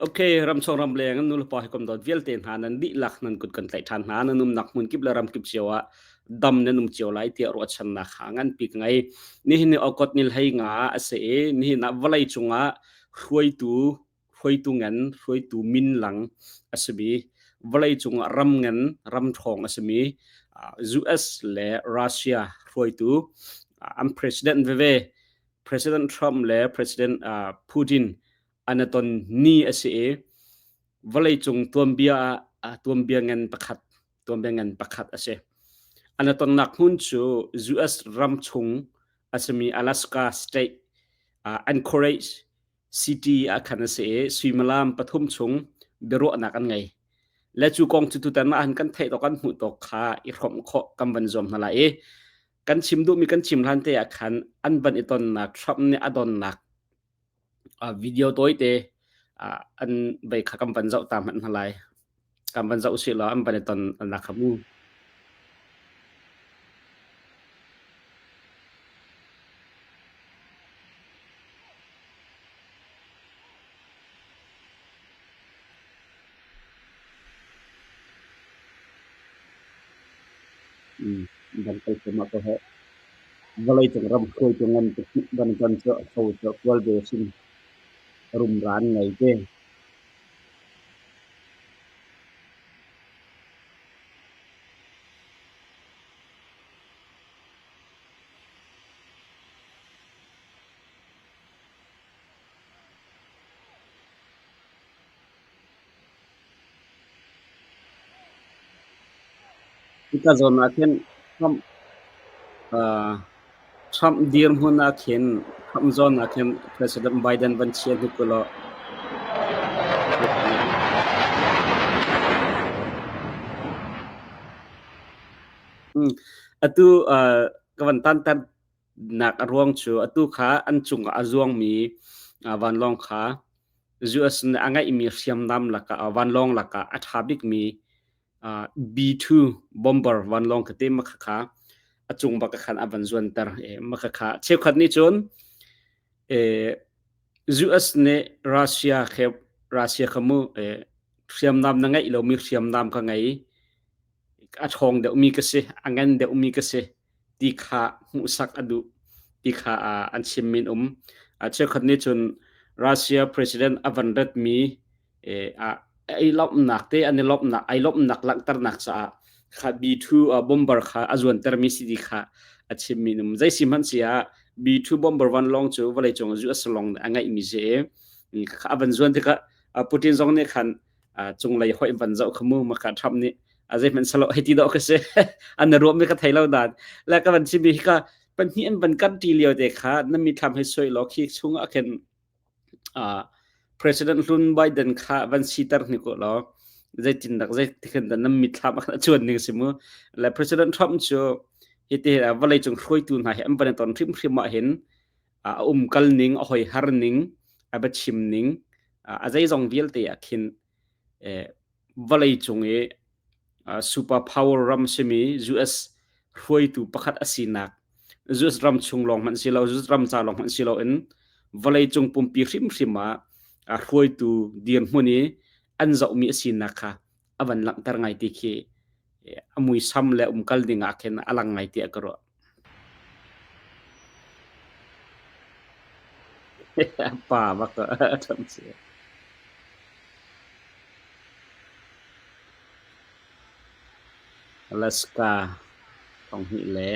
Okay, ramchung ramleng nu le pa hi kom dawt vialte hna nan dihlak nan kut kan tlaih ṭhan hna. Nan umnak hmun kip le ram kip cio ah dam nan um cio lai tiah ruahchannak ha nganpi ka ngei. Nihin ni August ni hlei nga a si i nihin ah vawlei cungah hruaitu hruaitu ngan hruaitu min lang a simi vawlei cungah ram ngan ram ṭhawng a simi US le Russia hruaitu an president veve President Trump le President Putin an i ton ni a si i vawleicung tuanbia ah tuanbia ngan pakhat tuanbia ngan pakhat a si. An i tonnak hmun cu US ram chung a simi Alaska State Anchorage City ah khan a si i suimilam pathum chung biaruahnak an ngei. Le cu kong cu tutan ah han kan theih tawk kan hmuh tawk kha i hrawmh khawh kan van zuam hna lai i kan chim duhmi kan chim hlan te ah khan an van i tonnak Trump nih a donnak Video tawite an vei kha kan van zoh ta hmanh hna lai. Kan van zoh usih law an van i ton nak kha mu. Dang kal thluahmah ko heh. Vawleicung ram hruaitu ngan pahnih van ton cu a tho cu kual ve hrim rumra an ngei te. Hika zawn ah khin Trump Trump dirhmun ah khin Trump zawn ah khin President Biden van chia hnik ulaw Atu ka van tanter nak a ruang cu atu kha an cungah a zuangmi vanlawng kha US nih a ngeihmi hriamnam lakah vanlawng lakah a ṭha bikmi B-2 bomber vanlawng tete makhakha a cung bak khan a van zuanter. Makhakha cheukhat nih cun US nih Russia khe Russia kha mu hriamnam na ngeih lomi hriamnam ka ngei a ṭhawng deuhmi ka si a ngan deuhmi ka si ti kha hmuhsak a duh ti kha an chim min um. Cheukhat nih cun Russia president a van ratmi ai lawmhnak te an i lawmhnak ai lawmhnak langhternak caah kha B2 bomber kha a zuantermi si ti kha a chimmi um. Zei si hmanh si ah B2 bomber vanlawng cu vawleicung US lawng a ngeihmi si i kha a van zuan tikah Putin zong nih khan cunglei hoih van zoh kha mu maka Trump nih a zeihmanh salo hei ti dawh ka si an na ruahmi ka thei lo dan le ka van chimmi hi ka pahnih an van kan ṭi lio te kha na mithlam hei soi law khi chung ah khin President hlun Biden kha van siter hni ko law zeitindak zeitikhin dah nan mithlam ah khan a cuan ning si mu le President Trump cu hiti vawlei cung hruaitu hna hi an van i ton hrimhrim ah hin a umkal ning a hoihar ning a biachim ning a zeizong vialte ah khin vawlei cung i super power ram simi US hruaitu pakhat a sinak US ram chung lawng hmanh si lo US ram ca lawng hmanh si loin vawlei cung pumpi hrimhrim ah hruaitu dirhmun i an zohmi a sinak kha a van langhter ngai ti khi a muisam le umkal ding ah khin a lang ngai tiah ka ruah. Pa bak a ṭham si. Alaska thonghnih le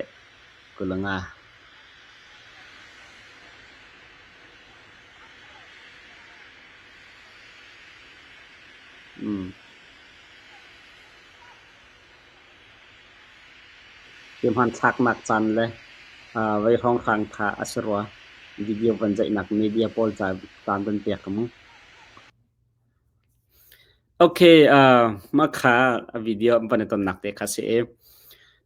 25. Hi hmanthlaknak caan le vei hrawnghrang kha a si rua. Video van zeihnak media pawl ca caan van pek ka mu. Okay, mah kha video van i tonnak te kha si i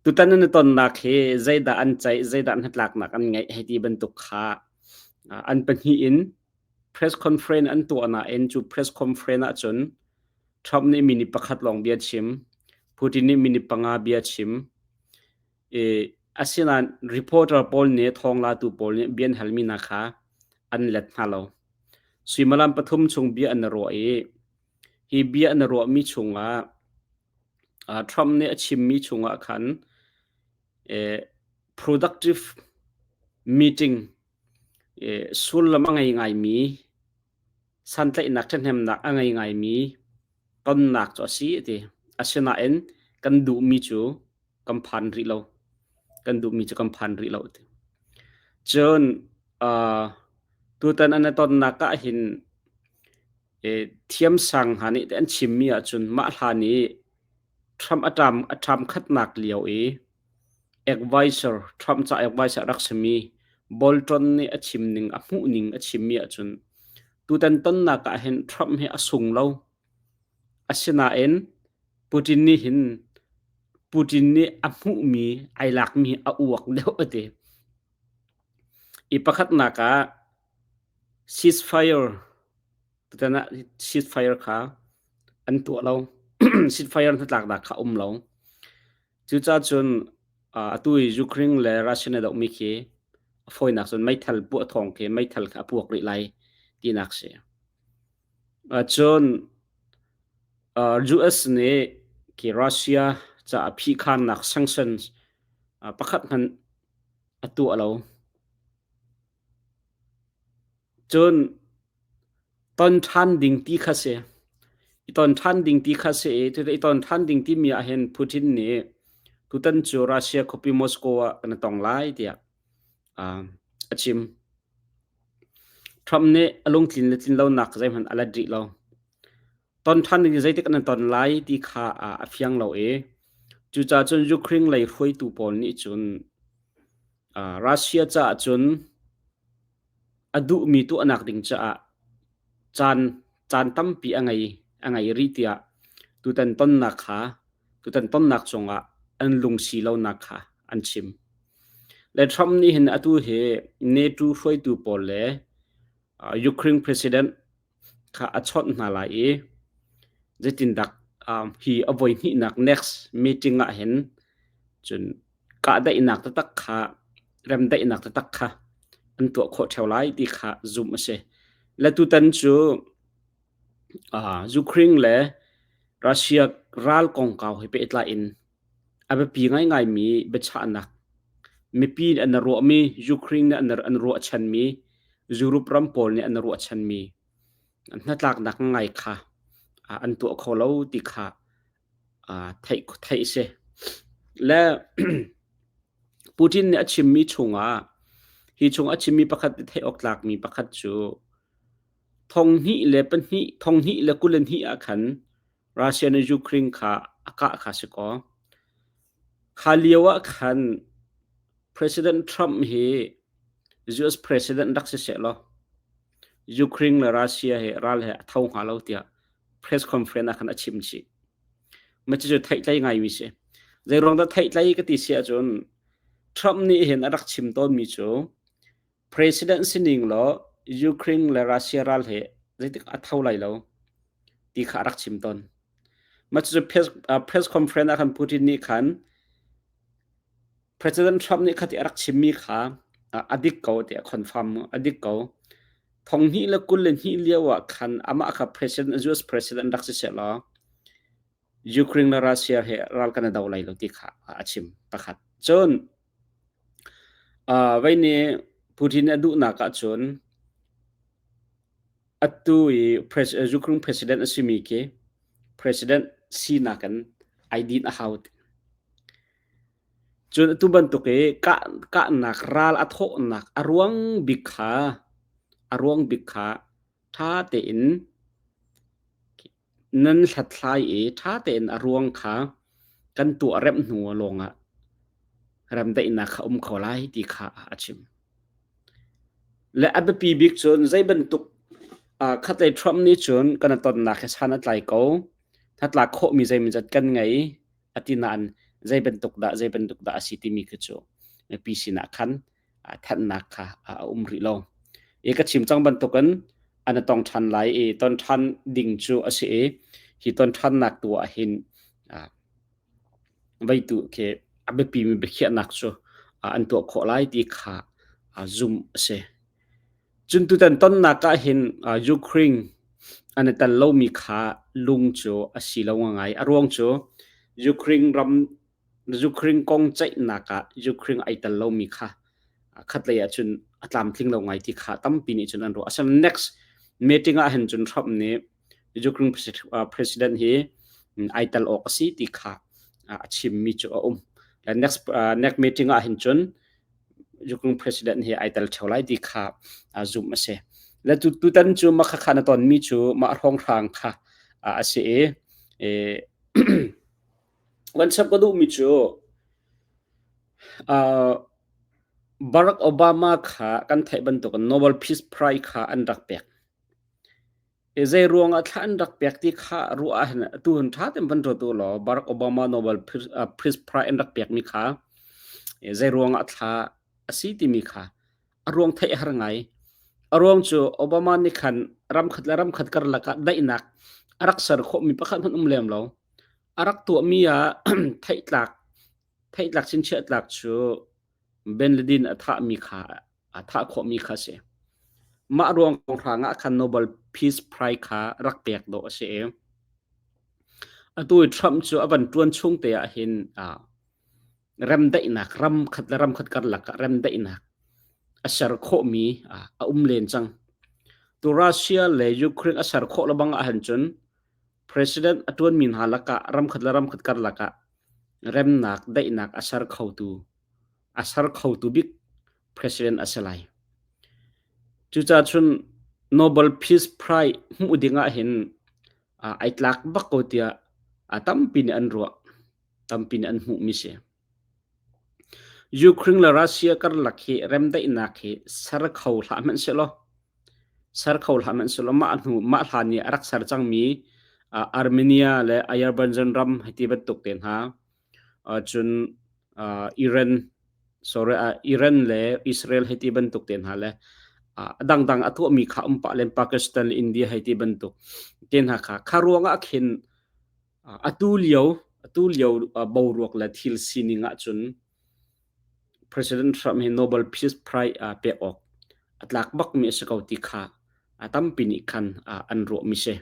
tutan an i tonnak hi zeidah an ceih, zeidah an hnatlaknak an ngeih hei ti bantuk kha an pahnih in press conference an tuah nain cu press conference ahcun Trump nih minute pakhat lawng bia chim, Putin nih minute panga bia chim. I asinain reporter pawl nih thawnglatu pawl nih bia an halmi hna kha an let hna lo. Suimilam pathum chung bia an ruah i hi bia an ruahmi chungah Trump nih a chimmi chungah khan productive meeting sullam a ngei ngaimi santlaihnak ṭhahnemnak a ngei ngaimi tonnak cu a si a ti. Asinain kan duhmi cu kan phan rih lo. Kan duhmi cu kan phan rih lo a ti. Cun uh, tutan an i tonnak ah hin thiamsang hna nih an chimmi ahcun mah hlan i Trump a ṭam a ṭam khatnak lio i advisor Trump ca advisor rak simi Bolton nih a chim ning a hmuh ning a chimmi ahcun tutan tonnak ah hin Trump hi a sung lo. Asinain Putin nih hin Putin nih a hmuhmi ai lakmi a uak deuh a ti. I pakhatnak ah ceasefire tutan ah ceasefire kha an tuah lo. ceasefire hnatlaknak kha um lo. Cucaah cun atu i Ukraine le Russia na dohmi khi a fawinak cun meithal puah thawng khi meithal kha a puak rih lai tinak si. Cun US nih khi Russia caah phihkhannak sanctions pakhat hmanh a tuah lo. Cun ton ṭhan ding ti kha si. I ton ṭhan ding ti kha si i cuti i ton ṭhan ding timi ahhin Putin nih tutan cu Russia khuapi Moscow ah kan i tong lai tiah a chim. Trump nih a lungtlin le tlin lonak zeihmanh a let rih lo. Ton ṭhan ding zeitik an ton lai ti kha a fiang lo i cucaah cun Ukraine lei hruaitu pawl nih cun Russia caah cun a duhmi tuahnak ding caah caan caan tampi a ngei a ngei rih tiah tutan tonnak kha tutan tonnak cungah an lungsi lonak kha an chim. Le Trump nih hin atu hi NATO hruaitu pawl le Ukraine president kha a chawnh hna lai i zeitindah hi a voi hnihnak next meeting ah hin cun kahdaihnak taktak kha remdaihnak taktak kha an tuah khawh ṭheo lai ti kha zumh a si. Le tutan cu Ukraine le Russia ral kongkau he pehtlai in a biapi ngaingaimi biachahnak mipi nih an ruahmi Ukraine nih an ruahchanmi Europe ram pawl nih an ruahchanmi hnatlaknak ngai kha an tuah kho lo ti kha theih theih a si. Le Putin nih a chimmi chungah hi chung a chimmi pakhat theih awk tlakmi pakhat cu thong hnih le pahnih thong hnih le 22 ah khan Russia nih Ukraine kha a kah kha si kaw kha lio ah khan President Trump hi US President rak si seh law Ukraine le Russia he ral he a tho hnga lo tiah press conference ah khan a chim chih. Mah cucu theihtlei ngaimi si. Zeiruang dah theihtlei ka ti si ahcun Trump nih hin a rak chim tawnmi cu President sining law Ukraine le Russia ral he zeitik a tho lai lo ti kha a rak chim tawn. Mah cucu press conference ah khan Putin nih khan President Trump nih khati a rak chimmi kha a dik ko tiah confirm a dik ko. Thong hnih le 22 lio ah khan amah kha president US president rak si seh law Ukraine le Russia he ral kan i do lai lo ti kha a chim pakhat. Cun vei nih Putin a duhnak ahcun atu i Ukraine president a simi khi president sinak in ai din a hau. Cun atu bantuk i kahnak ral a thawhnak a ruang bik kha a ruang bik kha ṭha tein nan hlathlai i ṭha tein a ruang kha kan tuah remh hnu lawngah remdaihnak kha um kho lai ti kha a chim. Le a biapi bik cun zei bantuk khatlei Trump nih cun kan i tonnak hi san a tlai ko. Hnatlak khawhmi zeimawzat kan ngei. A ti nain zei bantuk dah zei bantuk dah a si timi khi cu mipi sinah khan thanhnak kha a um rih lo. I ka chim cang bantukin an i tong ṭhan lai i ton ṭhan ding cu a si i hi ton ṭhannak tu ah hin veitu khi a biapimi biakhiahnak cu an tuah khawh lai ti kha zumh a si. Cun tutan tonnak ah hin Ukraine an i tel lomi kha lung cu a si lo ngai. A ruang cu Ukraine ram Ukraine kong ceihnak ah Ukraine ai tel lomi kha khatlei ah cun a tlamtling lo ngai ti kha tampi nih cun an ruah. Asinain next meeting ah hin cun Trump nih Ukraine president hi ai tel awk a si ti kha a chimmi cu a um. Next next meeting ah hin cun Ukraine president hi ai tel theo lai ti kha zumh a si. Le tutan cu mah khakha na tonmi cu mah hrawnghrang kha a si i van chap ka duhmi cu Barack Obama kha kan theih bantukin Nobel Peace Prize kha an rak pek. Zei ruangah thla an rak pek ti kha ruah ahhin atu hin ṭha tein van ruat u law Barack Obama Nobel Peace Prize an rak pekmi kha zei ruangah thla a si timi kha a ruang theih a har ngai. A ruang cu Obama nih khan ramkhat le ramkhat karlak ah daihnak a rak ser khawhmi pakhat hmanh um lem lo. A rak tuahmi ah theihtlak theihtlak chinchiah tlak cu Bin Laden a thahmi kha a thah khawhmi kha a si. Mah ruang hrang ah khan Nobel Peace Prize kha rak pek dawh a si i atu i Trump cu a van ṭuan chung te ah hin remdaihnak ram khat le ram khat karlak ah remdaihnak a ser khawhmi a um len cang. Tu Russia le Ukraine a ser khawh lebang ahhin cun President a ṭuanmi hna lakah ram khat le ram khat karlak ah remnak daihnak a ser khotu a ser khotu bik president a si lai. Cucaah cun Nobel Peace Prize hmuh ding ah hin ai tlak bak ko tiah tampi nih an ruah. Tampi nih an hmuhmi si. Ukraine le Russia karlak hi remdaihnak hi ser kho hlah hmanh sehlaw ser kho hlah hmanh sehlaw mah hnu mah hlan i a rak ser cangmi Armenia le Azerbaijan ram hei ti bantuk te hna cun Iran sorry Iran le Israel hei ti bantuk te hna le a dangdang a tuahmi kha um pah len Pakistan le India hei ti bantuk te hna kha kha ruangah khin Atu lio atu lio boruak le thil sining ahcun President Trump hi Nobel Peace Prize pek awk a tlak bakmi a si ko ti kha a tampi nih khan an ruahmi si.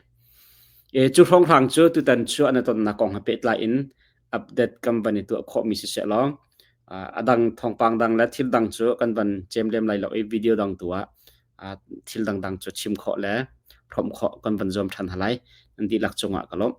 E, cu hrawnghrang cu tutan cu an i tonnak kong he pehtlai in update kan van i tuah khawhmi si seh law a dang thawngpang dang le thil dang cu kan van cem lem lai lo i video dang tu ah thil dangdang cu chim khawh le hrawmh khawh kan van zuam ṭhan hna lai. Nan dihlak cungah ka lawmh.